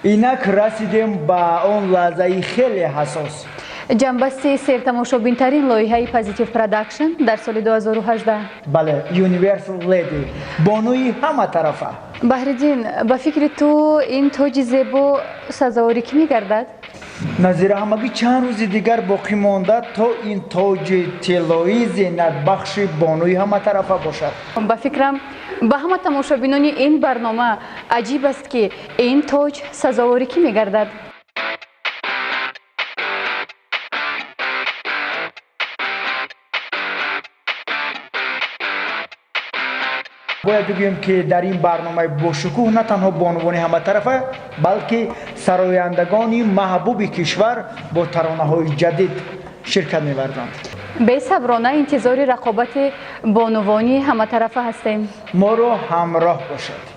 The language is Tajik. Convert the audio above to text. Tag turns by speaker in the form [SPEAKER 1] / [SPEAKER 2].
[SPEAKER 1] Инак расидем ба он лаҳзаи хеле ҳассос.
[SPEAKER 2] Ҷамъбасти сертамошобинтарин лоиҳаи Позитив Продакшн дар соли 2018.
[SPEAKER 1] Бале, Universal Lady, бонуи ҳама тарафа.
[SPEAKER 2] Баҳриддин, ба фикри ту ин тоҷи зебо сазовори кӣ мегардад?
[SPEAKER 1] Назира, ҳамагӣ чанд рӯзи дигар боқӣ монда, то ин тоҷи тиллоӣ зинатбахши бонуи ҳаматарафа бошад.
[SPEAKER 2] Ба фикрам, ба ҳама тамошобинони ин барнома аҷиб аст, ки ин тоҷ сазовори кӣ мегардад.
[SPEAKER 1] Бояд бигӯем, ки дар ин барномаи бошукӯҳ на танҳо бонувони ҳаматарафа, балки сарояндагони маҳбуби кишвар бо таронаҳои ҷадид ширкат меварзанд.
[SPEAKER 2] Бесаброна интизори рақобати бонувони ҳаматарафа ҳастем.
[SPEAKER 1] Моро ҳамроҳ бошед.